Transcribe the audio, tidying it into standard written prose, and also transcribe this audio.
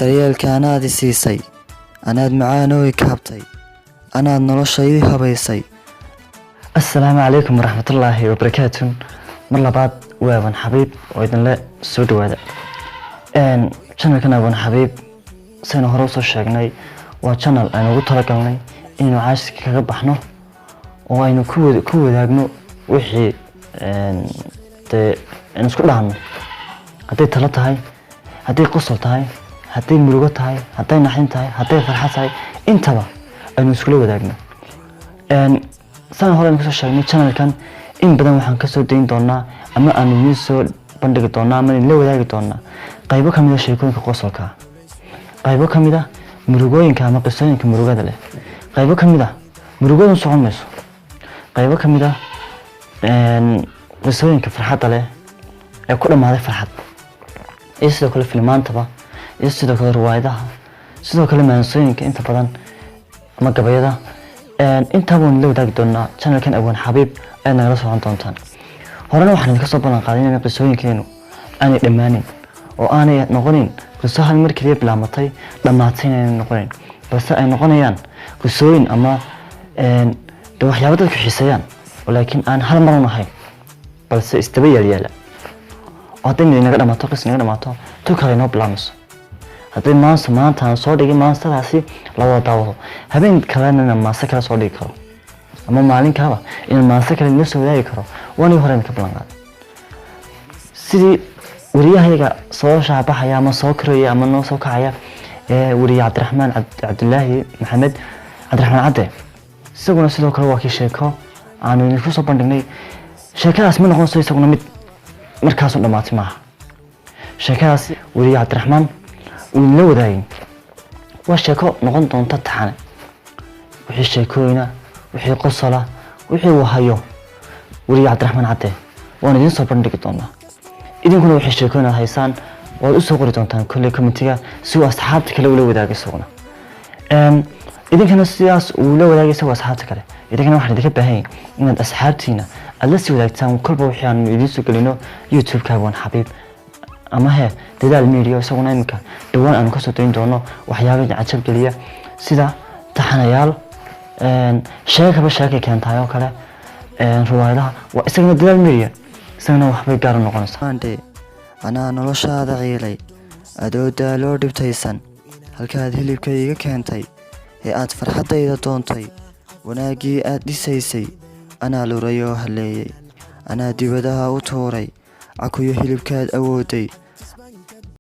Daryeelka anaad i siisay, anaad macaanoo i kaabtay, anaad nolosha ii habaysay. Asalaamu calaykum waraxmatullaahi wabarakaatu. Mar labaad waa Abwaan Xabiib oo idinle soo dhawaada channelkan Abwaan Xabiib. Saynu hore usoo sheegnay, waa channel aynu ugu talagalnay inaynu caashiska kaga baxno oo aynu ku wadaagno wixii dee aynu isku dhahno, hadday talo tahay, hadday qosol tahay, hadday murugo tahay, hadday naxdin tahay, hadday farxad tahay, intaba aynu iskula wadaagno. Saan hore aynu kusoo sheegnay, channelkan in badan waxaan kasoo dayn doonaa ama aanu idiin soo bandhigi doonaa ama idinla wadaagi doonaa qaybo ka mid a sheekooyinka qosolka, qaybo ka mid a murugooyinka ama qisooyinka murugada leh, qaybo ka mid a murugadun socon mayso, qaybo ka mid a qisooyinka farxadda leh ee ku dhammaaday farxad, iyo sidoo kale filmaantaba, iyo sidoo kale riwaayadaha, sidoo kale maansooyinka inta badan ama gabayada. Intaba waan la wadaagi doonaa channelkan Abwaan Xabiib, ayaad nagala socon doontaan. Horena waxaan idinka soo ballan qaaday inaan qisooyinkeenu aanay dhammaanin oo aanay noqonin qiso hal mar keliya bilaamatay dhammaatay inaanay noqonin, balse ay noqonayaan qisooyin ama de waxyaabo dadku xiiseeyaan oo laakiin aan hal mar un ahayn, balse isdaba yaal yaala, oo hadday mid inaga dhamaato, qis inaga dhamaato, tu kale inoo bilaamayso. Haddii maansa maanta aan soo dhigay maansadaasi la wada daawado, habeen kalena inaan maanse kale soo dhigi karo ama maalin kaleba inaan maanse kale inoo soo wadaagi karo, waanigi hore idinka ballan qaaday. Sidii wariyahayaga soo shaabaxaya ama soo koraya ama noo soo kacaya ee wariye Cabdiraxmaan Cabdilaahi Maxamed, Cabdiraxmaan Cadde, isaguna sidoo kale waa kii sheeko aanu idinku soo bandhignay. Sheekadaas ma noqonayso isaguna mid markaasu dhammaatay maaha. Sheekadaas weriye Cabdiraxmaan uu idinla wadaagay waa sheeko noqon doonta taxane. Wixii sheekooyina, wixii qosola, wixii uu hayo weriye Cabdiraxmaan Cadde waan idiin soo bandhigi doonaa. Idinkuna wixii sheekooyin aad haysaan waad usoo qori doontaan kolley commentiga, si uu asxaabta kale ula wadaago isaguna. Idinkana sidaas uu la wadaagay isagoo asxaabta kale, idinkana waxaan idinka baahan yahay inaad asxaabtiina aad la sii wadaagtaan kolba wixii aanu idiin soo gelino YouTube-ka Abwaan Xabiib ama he Dadaal Media. Isaguna iminka dhowaan aanu kasoo dayn doono waxyaaba idin cajab geliya, sida taxanayaal, sheekaba sheekay keentahay oo kale, riwaayadaha. Waa isagana Dadaal Media, isagana waxbay gaar u noqonaysaa. Maandhe anaa noloshaada ciilay, adoo daaloo dhibtaysan, halkaad hilibka iiga keentay ee aad farxaddayda doontay. Wanaaggii aad dhisaysay anaa luray oo halleeyey, anaa dibadaha u tuuray. Cakuyo hilibkaad awooday.